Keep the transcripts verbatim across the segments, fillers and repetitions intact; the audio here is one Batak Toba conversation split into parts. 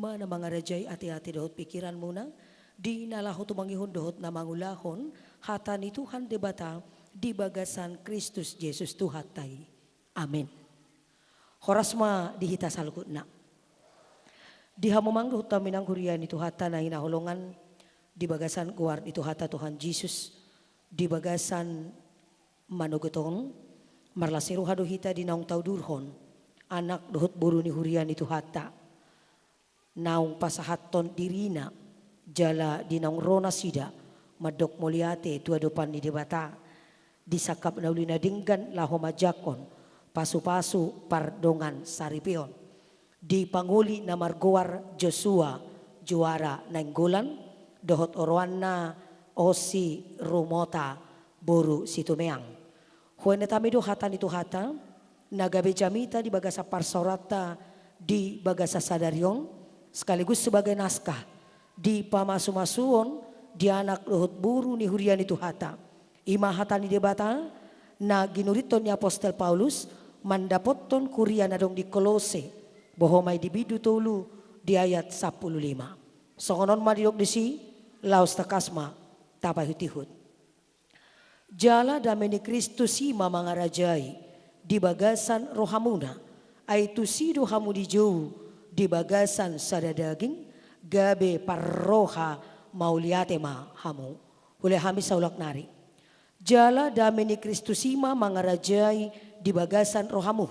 Mana mangarajai ateate dohot pikiranmuna, di na laho tumangihon dohot na mangulahon hata ni Tuhan Debata di bagasan Kristus Jesus Tuhanta i. Amen. Horas ma di hita saluhutna. Di hamu amang dohot hamu inang huria ni Tuhanta na hinaholongan di bagasan goar ni Tuhanta Tuhan Jesus, di bagasan manogot on, marlas ni roha do hita di naung taudurhon anak dohot boru ni huria ni Tuhanta naung pasahathon dirina, jala di naung ro nasida mandok mauliate tu adopan ni Debata, di sangkap na uli na denggan laho manjangkon pasupasu pardongan saripeon, di pangoli na margoar Josua Juara Nainggolan, dohot oroanna Osi Rumota boru Situmeang. Huennet hami do hata ni Tuhanta, na gabe jamita di bagasan parsaoranta di bagasan sadari on, sekaligus sebagai naskah di pamasumasuon di anak dohot boru ni huria ni Tuhanta. I ma hata ni Debata na ginurithon ni apostel Paulus mandapothon huria na adong di Kolose, bohomai di bindu tolu di ayat sampulu lima. Songon on ma didok disi, laos tangkas ma tapaihutihut. Jala dame ni Kristus i ma mangarajai di bagasan rohamuna, ai tusi do hamu dijou di bagasan sada daging, gabe parroha mauliate ma hamu. Hulehon hami saulak nari. Jala dame ni Kristus i ma mangarajai di bagasan rohamu,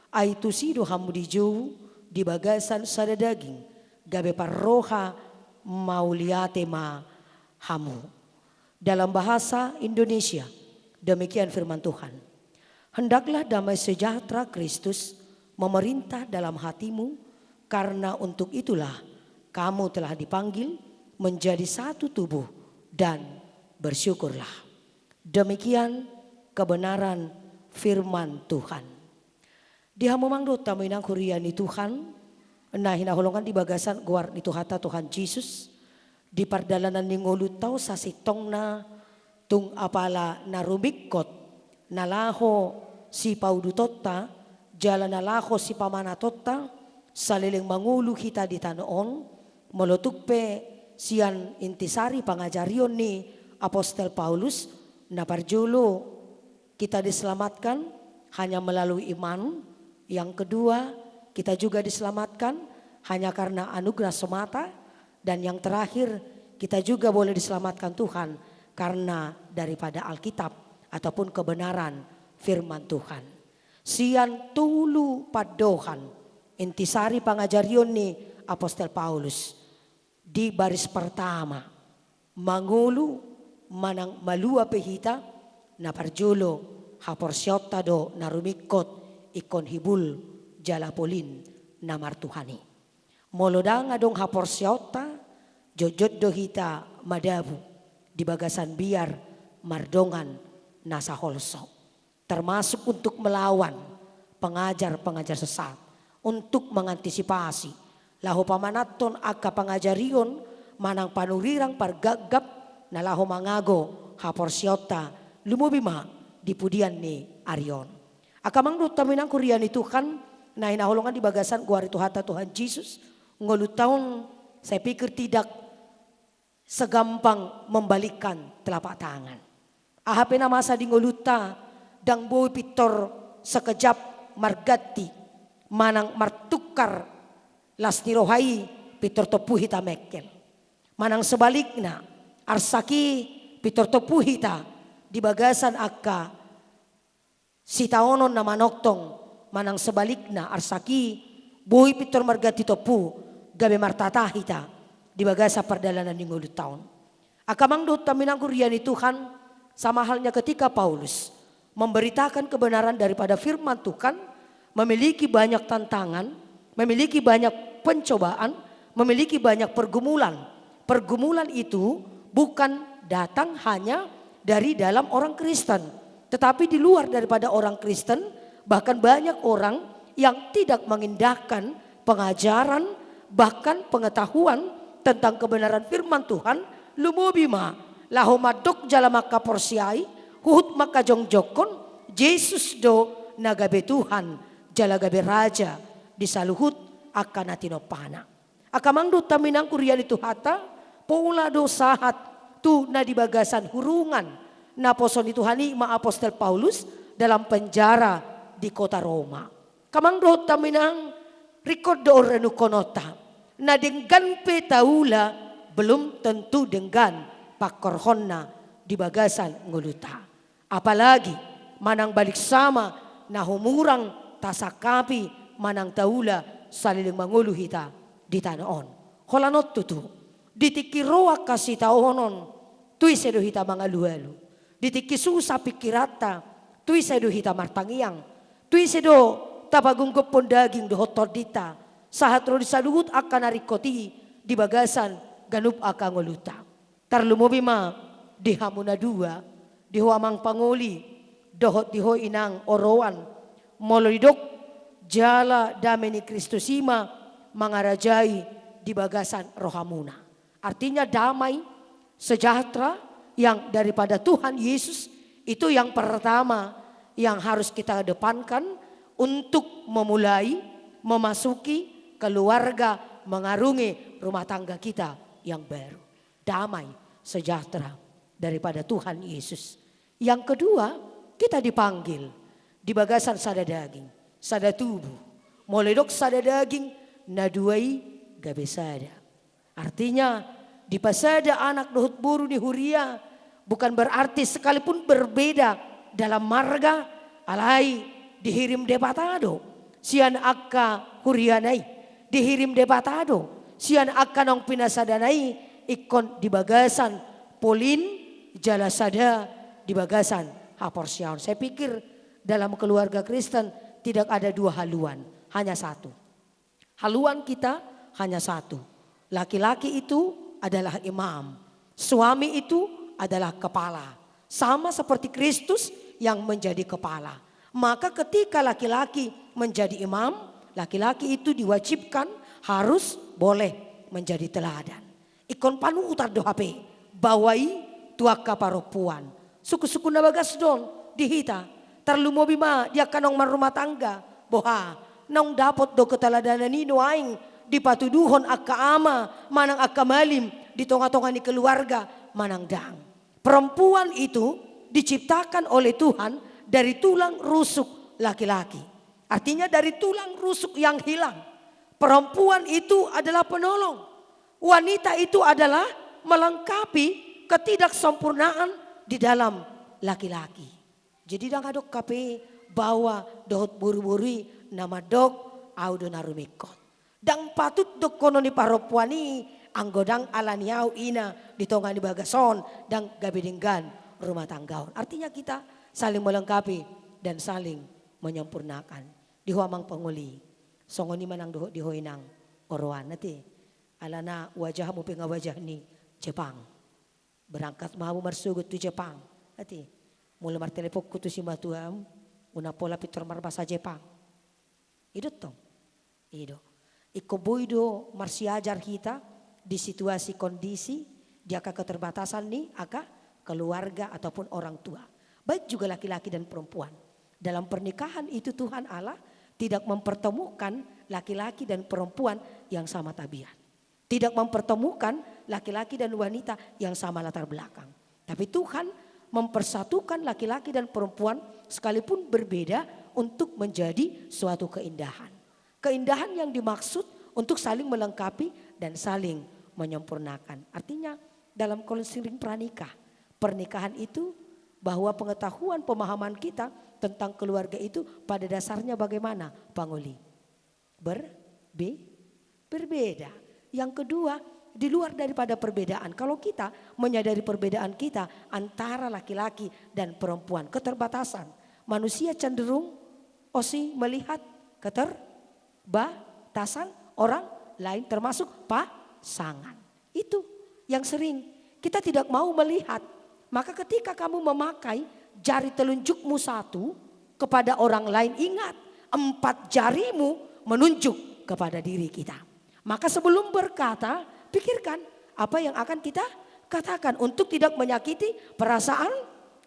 ai tusi do hamu dijou di bagasan sada daging, gabe parroha mauliate ma hamu. Dalam bahasa Indonesia, demikian firman Tuhan. Hendaklah damai sejahtera Kristus memerintah dalam hatimu, karena untuk itulah kamu telah dipanggil menjadi satu tubuh, dan bersyukurlah. Demikian kebenaran firman Tuhan. Di hamu amang dohot hamu inang huria ni Tuhan, na hinaholongan di bagasan goar ni Tuhanta Tuhan Jesus, di pardalanan ni ngolunta on sasintongna tung apala na rumingkot, na laho sipaudutonta, jala na laho sipamanatonta, saleleng mangolu hita di tano on, molo tung pe sian intisari pangajarion ni apostel Paulus, na parjolo, kita diselamatkan hanya melalui iman. Yang kedua, kita juga diselamatkan hanya karena anugerah semata. Dan yang terakhir, kita juga boleh diselamatkan Tuhan karena daripada Alkitab ataupun kebenaran firman Tuhan. Sian tolu pandohan intisari pangajarion ni apostel Paulus. Di baris pertama, mangolu manang malua pe hita, na parjolo haporseaonta do na rumingkot ingkon hibul jala polin na martuhan i. Molo ndang adong haporseaonta, jotjot do hita madabu di bagasan biar mardongan na saholso. Termasuk untuk melawan pengajar-pengajar sesat, untuk mengantisipasi laho pamanathon angka pangajarion manang panurirang pargapgap na laho mangago haporseaonta, lumobi ma di pudian ni ari on. Angka amang dohot hamu inang huria ni Tuhan, na hinaholongan di bagasan goar ni Tuhanta Tuhan Jesus, ngolunta on, saya pikir tidak segampang membalikkan telapak tangan. Aha pe na masa di ngolunta, ndang boi pintor sekejap marganti manang martukar las ni roha i pintor tompu hita mengkel. Manang sebalikna, arsak i pintor tompu hita di bagasan angka sitaonon na manongtong, manang sebalikna, arsak i boi pintor marganti tompu gabe martata hita di bagasan pardalanan ni ngolunta on. Angka amang dohot hamu inang huria ni Tuhan, sama halnya ketika Paulus memberitakan kebenaran daripada firman Tuhan, memiliki banyak tantangan, memiliki banyak pencobaan, memiliki banyak pergumulan. Pergumulan itu bukan datang hanya dari dalam orang Kristen, tetapi di luar daripada orang Kristen, bahkan banyak orang yang tidak mengindahkan pengajaran, bahkan pengetahuan tentang kebenaran firman Tuhan, lumobi ma laho mandok jala mangkaporseai, huhut mangkajongjongkon, Jesus do na gabe Tuhan jala gabe Raja di saluhut angka na tinompana. Angka amang dohot haminang huria ni Tuhanta, pola do sahat tu na di bagasan hurungan naposo ni Tuhan i ma apostel Paulus dalam penjara di kota Roma. Angka amang dohot haminang, ringkot do on renungkononta. Na denggan pe taula, belum tentu denggan pangkorhonna di bagasan ngolunta. Apalagi manang balik sama na humurang tasangkapi manang taula saleleng mangolu hita di tano on. Holan on tutu, di tingki ro angka sitaonon, tu ise do hita mangalualu? Di tingki susa pingkiranta, tu ise do hita martangiang? Tu ise do tapagomgophon daging dohot tondinta, sahat ro di saluhut angka na ringkot i di bagasan ganup angka ngolunta? Tarlumobi ma di hamu na dua, di ho amang pangoli, dohot di ho inang oroan, molo didok jala dame ni Kristus i ma mangarajai di bagasan rohamuna. Artinya damai, sejahtera yang daripada Tuhan Yesus itu yang pertama yang harus kita depankan untuk memulai, memasuki keluarga, mengarungi rumah tangga kita yang baru. Damai sejahtera daripada Tuhan Yesus. Yang kedua, kita dipanggil di bagasan sada daging, sada tubuh. Molo didok sada daging, na dua i gabe sada. Artinya, dipasada anak dohot boru ni huria bukan berarti sekalipun berbeda dalam marga, alai dihirim Debata do sian angka huriana i, dihirim Debata do sian angka naung pinasadana i, ingkon di bagasan polin jala sada di bagasan haporseaon. Saya pikir dalam keluarga Kristen tidak ada dua haluan, hanya satu. Haluan kita hanya satu. Laki-laki itu adalah imam. Suami itu adalah kepala. Sama seperti Kristus yang menjadi kepala. Maka ketika laki-laki menjadi imam, laki-laki itu diwajibkan harus boleh menjadi teladan. Ingkon panutan do hape bahwa i tu angka parompuan. Sungkun-sungkun na bagas do on di hita. Tarlumobi ma di angka naung marrumah tangga. Boha, naung dapot do keteladanan i nuaeng dipatuduhon angka ama manang angka malim di tonga-tonga ni keluarga manang dang? Perempuan itu diciptakan oleh Tuhan dari tulang rusuk laki-laki. Artinya dari tulang rusuk yang hilang. Perempuan itu adalah penolong. Wanita itu adalah melengkapi ketidaksempurnaan di dalam laki-laki. Jadi dang adong hape baoa dohot boru-boru i na mandok, au do na rumingkot. Dang patut dongkonon ni parompuan i, anggo dang ala ni au ina di tonga ni bagas on, dang gabe denggan rumah tangga on. Artinya kita saling melengkapi dan saling menyempurnakan. Di ho amang pangoli, songon i ma nang dohot di ho inang oroan, ate. Alana wajahmu pe nga wajah ni Jepang. Berangkat ma hamu marsogot tu Jepang, ate. Molo marteleponku tu simatuam, unang pola pintor marbahasa Jepang. I do tong. I do. Ingkon boi do marsiajar hita di situasi kondisi, di angka keterbatasan ni angka keluarga ataupun orang tua. Baik juga laki-laki dan perempuan. Dalam pernikahan itu Tuhan Allah tidak mempertemukan laki-laki dan perempuan yang sama tabiat. Tidak mempertemukan laki-laki dan wanita yang sama latar belakang. Tapi Tuhan mempersatukan laki-laki dan perempuan sekalipun berbeda untuk menjadi suatu keindahan. Keindahan yang dimaksud untuk saling melengkapi dan saling menyempurnakan. Artinya, dalam konseling pranikah, pernikahan itu bahwa pengetahuan pemahaman kita tentang keluarga itu pada dasarnya bagaimana, pangoli? Ber-, be-, berbeda. Yang kedua, di luar daripada perbedaan, kalau kita menyadari perbedaan kita antara laki-laki dan perempuan, keterbatasan, manusia cenderung osi melihat keterbatasan orang lain, termasuk pasangan. Itu yang sering kita tidak mau melihat. Maka ketika kamu memakai jari telunjukmu satu kepada orang lain, ingat, empat jarimu menunjuk kepada diri kita. Maka sebelum berkata, pikirkan apa yang akan kita katakan untuk tidak menyakiti perasaan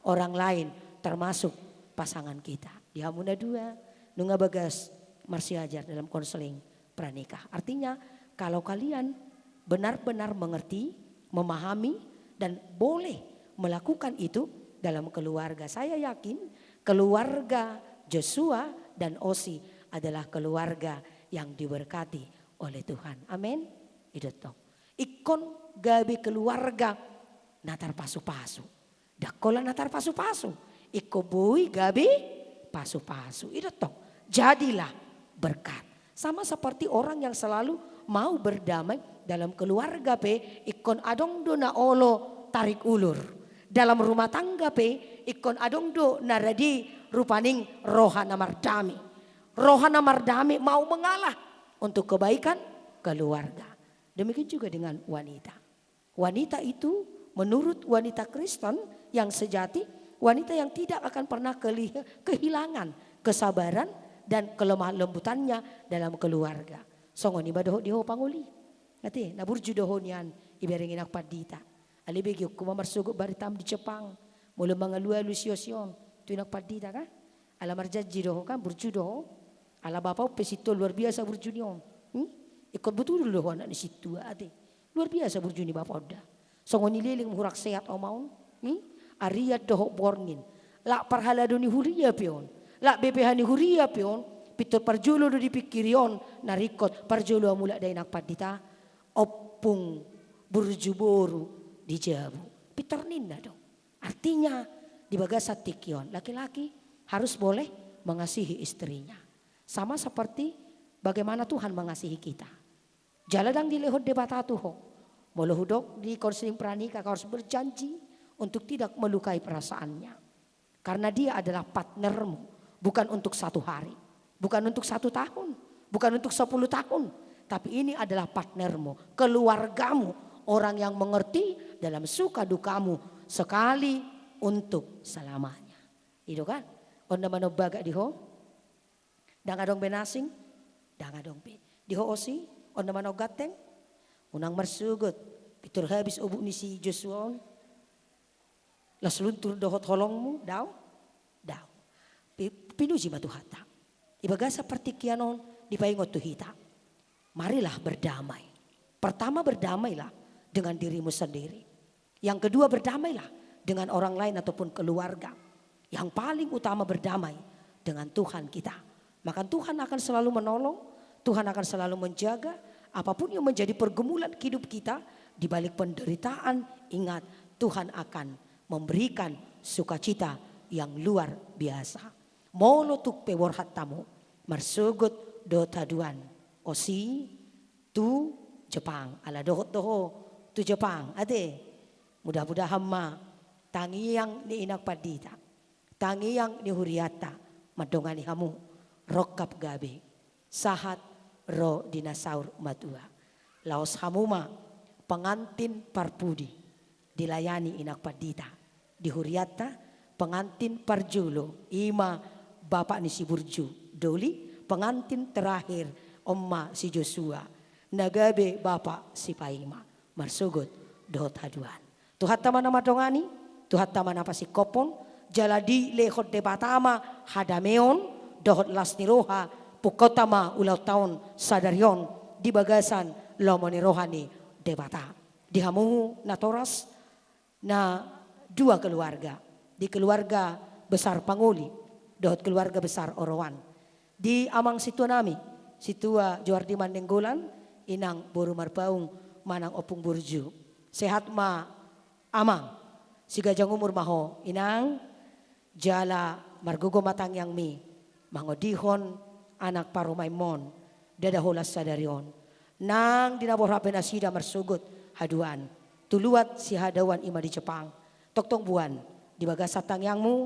orang lain, termasuk pasangan kita. Di hamu na dua, nunga bagas marsiajar dalam konseling pranikah. Artinya, Kalau kalian benar-benar mengerti, memahami, dan boleh melakukan itu dalam keluarga, saya yakin keluarga Joshua dan Osi adalah keluarga yang diberkati oleh Tuhan. Amin. I do tong. Ingkon gabe keluarga na tarpasu-pasu. Ndang holan na tarpasu-pasu. Ingkon boi gabe pasu-pasu. I do tong. Jadilah berkat. Sama seperti orang yang selalu mau berdamai dalam keluarga pe, ingkon adong do na olo tarik ulur. Dalam rumah tangga pe, ingkon adong do na rade rupa ni roha na mardame. Roha na mardame mau mengalah untuk kebaikan keluarga. Demikian juga dengan wanita. Wanita itu, menurut wanita Kristen yang sejati, wanita yang tidak akan pernah keli-, kehilangan kesabaran dan kelemah lembutannya dalam keluarga. Songon i ma dohot di ho pangoli. Ate, na burju do ho nian, ibereng inang pandita. Alai begeonku ma marsogot baritam di Jepang. Molo mangalualu si Osi on tu inang pandita, kan? Ala marjanji do ho, kan, burju do ho. Ala bapa on pe sintua luar biasa burju ni on. Hmm? Ingkon butulul do ho anak ni sintua, ate. Luar biasa burju ni bapa on da. Songon i leleng hurang sehat oma on. Hmm? Arian dohot borngin. Lak parhalado ni huria pe on. Lak B P H ni huria pe on. Pintor parjolo do dipingkiri on, na ringkot parjolo hamu lak da inang pandita. Ompung burju boru di jabu. Pintor ninna do. Artinya, di bagasan tingki on, laki-laki harus boleh mengasihi istrinya. Sama seperti bagaimana Tuhan mengasihi kita. Jala ndang dilehon Debata tu ho. Molo hudok di konseling pranikah, kau harus berjanji untuk tidak melukai perasaannya. Karena dia adalah partnermu, bukan untuk satu hari, bukan untuk satu tahun, bukan untuk sepuluh tahun, tapi ini adalah partnermu, keluargamu, orang yang mengerti dalam suka dukamu sekali untuk selamanya. I do kan? On na manombagak di ho. Ndang adong be na asing, ndang adong be. Di ho Osi, on na manombagak ganteng. Unang marsogot, pintor habis obuk ni si Joshua on. Las luntur dohot holongmu, daong, daong. Pi-, pinuji ma Tuhanta. Di bagasan partingkian on, dipaingot tu hita. Marilah berdamai. Pertama, berdamailah dengan dirimu sendiri. Yang kedua, berdamailah dengan orang lain ataupun keluarga. Yang paling utama, berdamai dengan Tuhan kita. Maka Tuhan akan selalu menolong, Tuhan akan selalu menjaga. Apapun yang menjadi pergumulan hidup kita, di balik penderitaan, ingat, Tuhan akan memberikan sukacita yang luar biasa. Molo tung pe borhat hamu marsogot dohot haduan, Osi, tu Jepang, ala dohot do ho tu Jepang, ate. Mudah-mudahan ma tangiang ni inang pandita, tangiang ni hurianta mandongani hamu, rongkap gabe, sahat ro di na saur matua. Laos hamu ma pengantin parpudi, dilayani inang pandita. Di hurianta, pengantin parjolo, i ma bapak ni si burju Doli, pengantin terakhir, on ma si Joshua, na gabe bapak sipaima, marsogot dohot haduan. Tuhanta ma na mandongani, Tuhanta ma na pasingkophon, jala dilehon Debata ma hadameon, dohot las ni roha, pungkaonta ma ulaonta on sadari on, di bagasan lomo ni roha ni Debata. Di hamu natoras, na dua keluarga, di keluarga besar pangoli dohot keluarga besar oroan. Di amang sintua nami, sintua Joardi Manenggolan, inang boru Marpaung manang ompung burju. Sehat ma amang, sigajang umur ma ho inang, jala margogo ma tangiangmi mangodihon anak parumaenmon, ndada holan sadari on. Nang di na borhat pe nasida marsogot haduan, tu luat sihadauan i ma di Jepang. Tongtong boan di bagasan tangiangmu,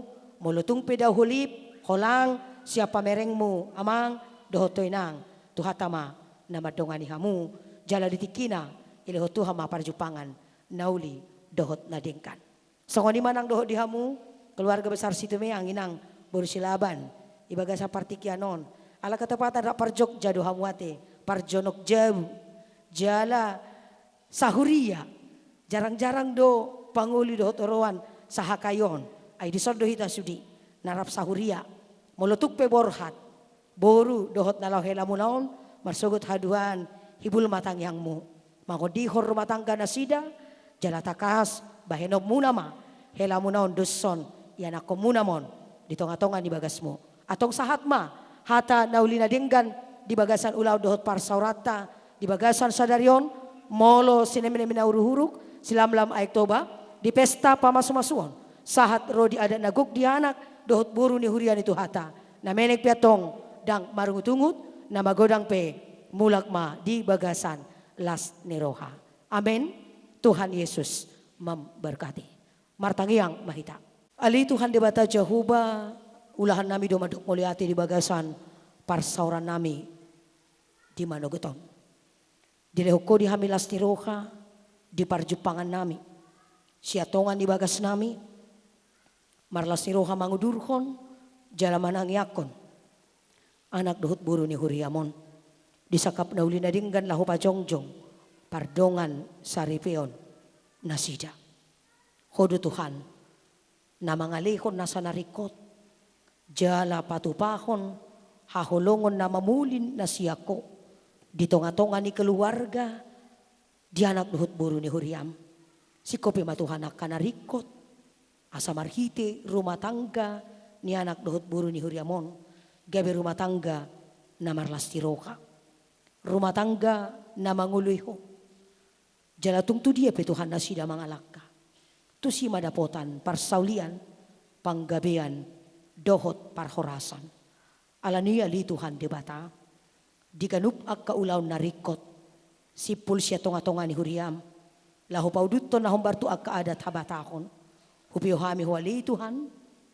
molo tung pe dao holip, holang, sian pamerengmu amang dohot ho inang, Tuhanta ma na mandongani hamu, jala di tingkina dilehon Tuhan ma parjumpangan na uli dohot na denggan. Songon i ma nang dohot di hamu keluarga besar Situmeang, inang boru Silaban, di bagasan partingkian on. Ala ketepatan rap parjogja do hamu ate, parjonok jabu, jala sahuria. Jarang-jarang do pangoli dohot oroan sahakaion. Ai dison do hita sude na rap sahuria. Molo tung pe borhat boru dohot na laho helamuna on marsogot haduan, hibul ma tangiangmu, mangondihon rumah tangga nasida, jala tangkas bahenonmuna ma helamuna on doshon ianakkonmuna ma on di tongatonga ni bagasmu. Antong sahat ma hata na uli na denggan di bagasan ulaon dohot parsaoranta di bagasan sadari on, molo sinemenemen na huruk-huruk, silamlam Aek Toba, di pesta pamasumasuon, sahat ro di adat na gok di anak dohot boru ni huria ni Tuhanta. Na menek pe antong ndang marungutungut, na magodang pe mulak ma di bagasan las ni roha. Amen. Tuhan Yesus memberkati. Martangiang ma hita. Ale Tuhan Debata Jahowa, ulahannami do mandok mauliate di bagasan parsaorannami di manogot on. Dilehon Ho di hami las ni roha di parjumpangannami, sian tonga ni bagasnami, marlas ni roha mangudurhon jala manangiangkon anak dohot boru ni huriam on di sangkap na uli na denggan laho pajongjong pardongansaripeon nasida. Ho do Tuhan na mangalehon nasa na ringkot, jala patupahon haholongon na mamulin na sian Ho di tongatonga ni keluarga, di anak dohot boru ni huriam. Singkop i ma Tuhan angka na ringkot, asa marhite rumah tangga ni anak dohot boru ni huriam on, gabe rumah tangga na marlas ni roha, rumah tangga na mangoloi Ho. Jala tung tu dia pe Tuhan nasida mangalangka, tusi ma dapotan parsaulian, panggabean dohot parhorasan. Alani i ale Tuhan Debata, di ganup angka ulaon na ringkot, simpul sian tongatonga ni huriam, laho pauduthon na hombar tu angka adat habatahon, hupeop hami Ho ale Tuhan,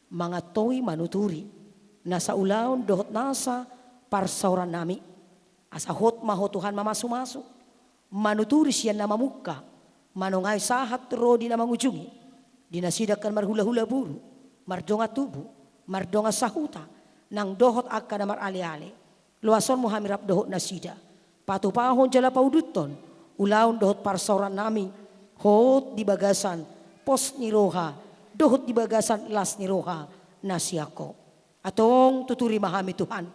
mangantoi manuturi nasa ulaon dohot nasa parsaorannami. Asa hot ma Ho Tuhan mamasumasu, manuturi sian na mamungka, manongai sahat ro di na mangujungi, di nasida angka na marhulahula boru, mardongan tubu, mardongan sahuta, nang dohot angka na maraleale. Loasonmu hami rap dohot nasida, patupahon jala pauduthon ulaon dohot parsaorannami, hot di bagasan pos ni roha dohot di bagasan las ni roha na sian Ho. Antong tuturi ma hami Tuhan,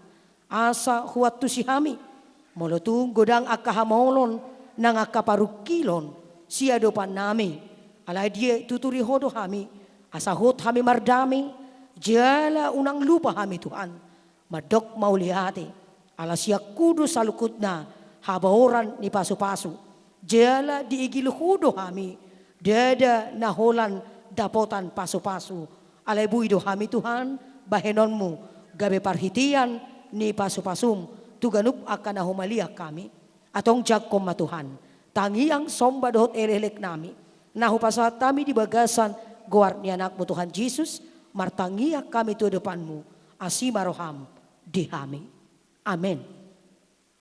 asa huantusi hami molo tung godang angka hamaolon nang angka parungkilon siadopannami. Alai dia i tuturi Ho do hami, asa hot hami mardame, jala unang lupa hami Tuhan mandok mauliate, ala sian Ho do salungkutna habaoran ni pasupasu. Jala diigil Ho do hami ndada na holan dapotan pasupasu. Alai boi do hami Tuhan bahenonmu gabe parhitean ni pasupasum tu ganup angka na humaliang hami. Antong jangkon ma Tuhan tangiang, somba dohot elekeleknami na hupasahat hami di bagasan goar ni Anakmu Tuhan Jesus, martangiang hami tu adopanmu, asi ma roham di hami. Amen.